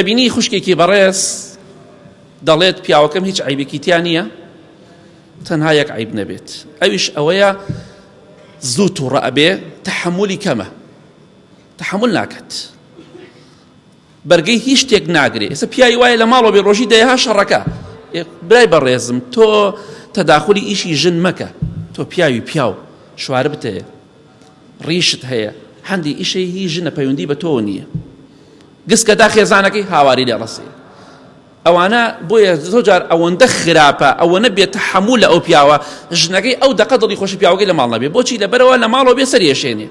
دەبینی خوشکێکی بەڕێز دەڵێت پیاوەکەم هیچ عیبێکی تیا نییە تەنها یەک عیب نەبێت ئەویش ئەوەیە زوو تووڕە ئەبێ تەحملی کەمە تەحمل ناکات بەرگەی هیچ شتێک ناگرێ ئێستا پیاوی وایە لە ماڵەوە بێ ڕۆژی دەیەها شەڕەکە برای بەڕێزم تۆ تەداخلی ئیشی ژن مەکە تۆ پیاوی پیاو شواربت هەیە ڕیشت هەیە هەندی ئیشەی هی ژنە پەیوەندی بە تۆوە نییە گسکەدا خێزانەکەی هاواری لێ ڕەسێ ئەوانە بۆیە زۆر جار ئەوەندە خراپە ئەوەنە بێ تەحەمول لە ئەو پیاوە ژنەکەی ئەو دەقە دڵی خۆشی پیاوەکەی لە ماڵ نەبێ بۆچی لەبەرەوە لە ماڵەوە بێ سەر یەشێنێ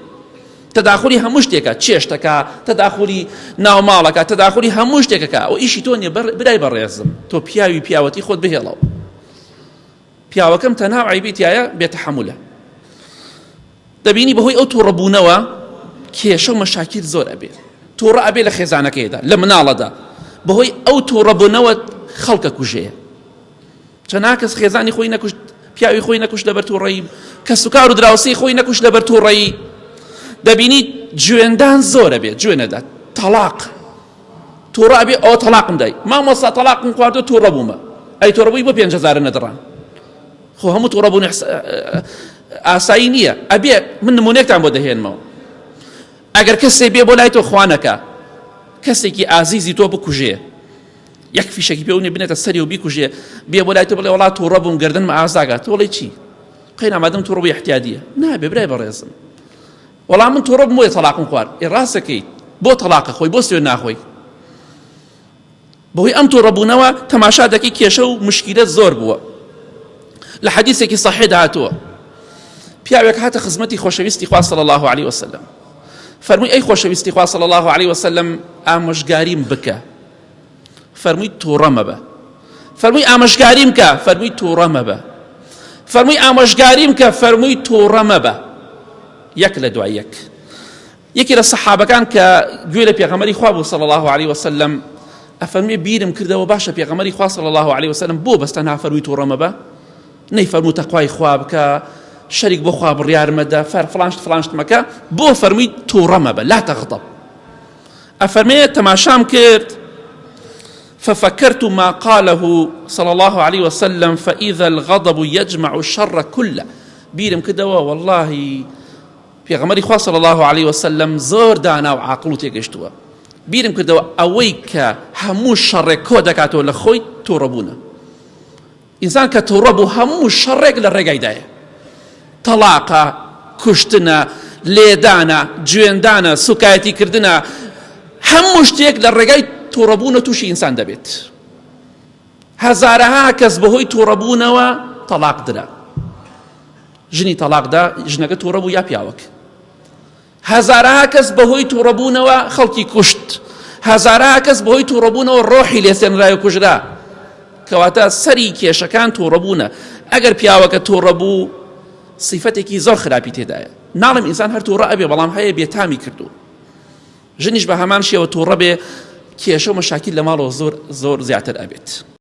تەداخلی هەموو شتێکە چێشتەکە تەداخلی ناو ماڵەکە تەداخلی هەموو شتێکەکە ئەو ئیشی تۆ نیە برای بەڕێزم تۆ پیاوی پیاوەتی خۆت بهێڵەوە پیاوەکەم تەنها عیبی تایە بێتەحەمولە دەبینی بەهۆی ئەو توڕەبوونەوە کێشە و مەشاکیل زۆر ئەبێ توڕە ئەبێ لە خێزانەکەیدا لە مناڵەدا بەهۆی ئەو توڕەبوونەوە خەڵکە کوژێ چەنا کەس خێزانی خۆی نەکوشت پیاوی خۆی نەکوشت لەبەر تووڕەیی کەس و کار و دراوسی خۆی نەکوشت لەبەر تووڕەیی دەبینی جوێندان زۆرە بێت جوێنەدات تەلاق تووڕە ئەبێ ئەوە تەلاقم دای مامۆستا تەلاقم خواردو تووڕە بوومە ئەی تووڕە بووی بۆ 5هزار نەدڕان خۆ هەموو توڕەبوون ئاسایی نییە ئەبێ من نمونێکتان بۆ دەهێنمەوە ئەگەر کەسێ بێ بۆ لای تۆ خوانەکە کەسێکی ئازیزی تۆ بکوژێ یەک فیشەکی پێونی بنێتە سەری و بیکوژێ بێ بۆ لای تۆ بڵێ وڵا تووڕە بووم گردنم ئازاگە تۆ بڵێ چی قەینا مادەم تووڕە بووی احتیادیە نابێ برای بەڕێزم وەڵا من تووڕە بووم بۆیە تەڵاقم خوارد ئێ ڕاستەکەی بۆ تەڵاقە خۆی بۆ سوێن ناخۆی بەهۆی ئەم توڕەبوونەوە تەماشا دەکەی کێشە و مشکیلە زۆر بووە لە حەدیثێکی صحیحدا هاتووە پیاوێک هاتە خزمەتی خۆشەویستی خوا صلی الله علیه وسلم فەرمووی ئەی خۆشەویستی خوا صلی الله علیه وسلم ئامۆژگاریم بکە فەرمووی تووڕە مەبە فەرمووی ئامۆژگاریم کە فەرمووی تووڕە مەبە فەرمووی ئامۆژگاریم کە فەرمووی تووڕە مەبە یەک لە دوای یەک یەکێ لە سەحابەکان کە گوێ لە پێغەمبەری خوا بوو صلی الله علیه وسلم ئەفەرموێ بیرم کردەوە باشە پێغەمبەری خوا صلی الله علیه وسلم بۆ بەس تەنها فەرمووی تووڕە مەبە نەیفەرموو تەقوای خوا بکە شەریک بۆ خوا بڕیار مەدە فەر فڵان شت فڵان شت مەکە بۆ فەرمووی تووڕە مەبە لا تغضب ئەفەرمێ تەماشام کرد ففكرت ما قاله صلى الله عليه وسلم فإذا الغضب يجمع الشر كله بيرم كدوا والله پێغەمبەری خوا صلی اللە علیە وسلم زۆر دانا و عاقڵ و تێگەشتووە بیرم کردەوە ئەوەی کە هەموو شەڕێک کۆ دەکاتەوە لە خۆی تووڕەبوونە ئینسان کە تووڕە بوو هەموو شەڕێک لە ڕێگایدایە تەڵاقە کوشتنە لێدانە جوێندانە سوکایەتیکردنە هەموو شتێک لە ڕێگای تووڕەبوونە تووشی ئینسان دەبێت هەزارەها کەس بەهۆی تووڕەبوونەوە تەلاق درا ژنی تەڵاق دا ژنەکە توڕە بوو یا پیاوەک هەزارەها کەس بەهۆی توڕەبوونەوە خەڵکی کوشت هەزارەها کەس بەهۆی توڕەبوونەوە ڕۆحی لێسێنرای و کوژرا کەواتە سەری کێشەکان توڕەبوونە ئەگەر پیاوەکە توڕە بوو سیفەتێکی زۆر خراپی تێدایە ناڵم ئینسان هەر توڕە ئەبێ بەڵام هەیە بێتامی کردو ژنیش بە هەمان شێوە توڕە بێ کێشە و مەشاکیل لە ماڵەوە زۆر زۆر زیاتر ئەبێت.